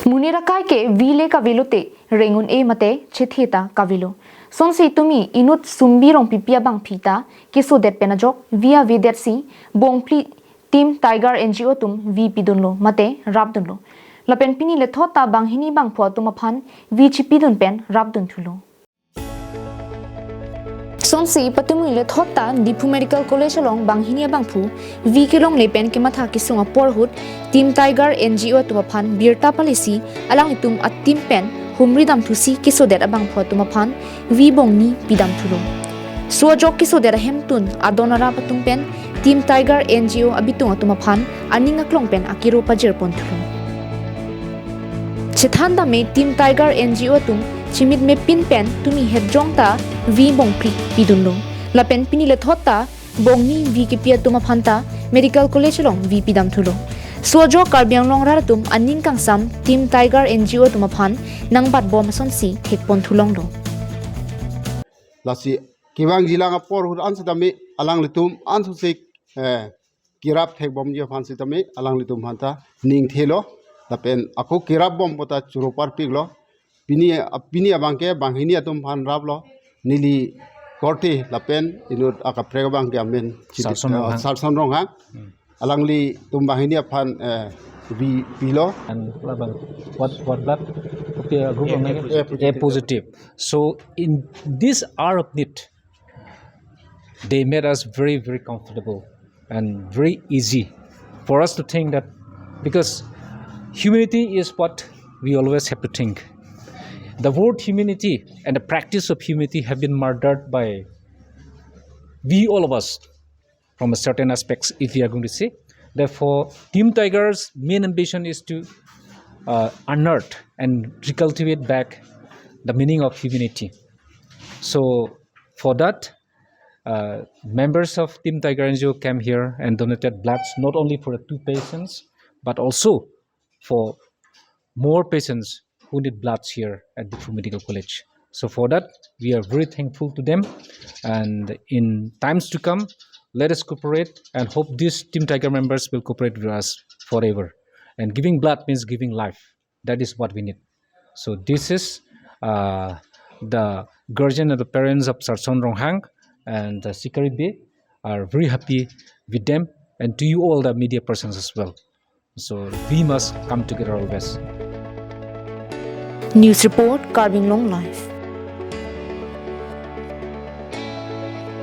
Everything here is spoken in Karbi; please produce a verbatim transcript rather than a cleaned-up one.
Monit akai ke V le kavelote, reng un-e mate chethe ta kavelo. Sonsi tumi inut Sumbi Rongpipi abangphu ta kesodet pen ajok V avedetsi bongphli Team Tiger N G O atum V pidunlo mate rapdunlo. Lapen pini lethot ta banghini bangpho atum aphan V chipidun pen rapdun thulo. Sonsi patumi lethot ta Diphu Medical College along banghini abangphu V kelongle pen kematha kesung apor ahut Team Tiger N G O atum aphan birta palisi alanglitum a-team pen humri damthusi kesodet abangpho atum aphan V bongni pidam thulo. So ajok kesodet ahemtun adon arap atum pen Team Tiger N G O abitung atum aphan aning aklong pen akiro pajirpon thulo. Chethan dame Team Tiger N G O atum chimit mepin pen tumi hetjong ta V bongphli pidunlo. Lapen pini lethot ta bongni V kepi atum aphan ta Medical College along V pidam thulo. So ajok Karbi Anglong rat atum aning kangsam Team Tiger N G O atum aphan nangbatbom asonsi thekpon thulonglo. Lasi kevang jilang apor ahut an setame alanglitum ansosik, eh, kerap thekbomji aphan setame alanglitum aphan ta ning thelo. Lapen ako kerapbom pota choro parpiklo. Pini, pini abangke banghini atum aphan raplo. Neli korte lapen inut akaprek abangke amen Chiti-, Sarson eh, Ronghang. Sarson Ronghang. Hmm. Alanglitum banghini aphan, eh, V pilo. And labang, what, what blood? Okay, uh, group A, of negative. A positive. A positive. So in this hour of need, they made us very, very comfortable and very easy for us to think that, because humanity is what we always have to think. The word humanity and the practice of humanity have been murdered by we, all of us, from a certain aspects, if we are going to see. Therefore, Team Tiger's main ambition is to, uh, unearth and recultivate back the meaning of humanity. So, for that, uh, members of Team Tiger N G O came here and donated bloods not only for the two patients, but also for more patients who need bloods here at Diphu Medical College. So for that, we are very thankful to them. And in times to come, let us cooperate and hope these Team Tiger members will cooperate with us forever. And giving blood means giving life. That is what we need. So this is, uh, the guardian and the parents of Sarson Ronghang and, uh, Sikari Bey are very happy with them, and to you all the media persons as well. So we must come together always. News report, Karbi Anglong Live.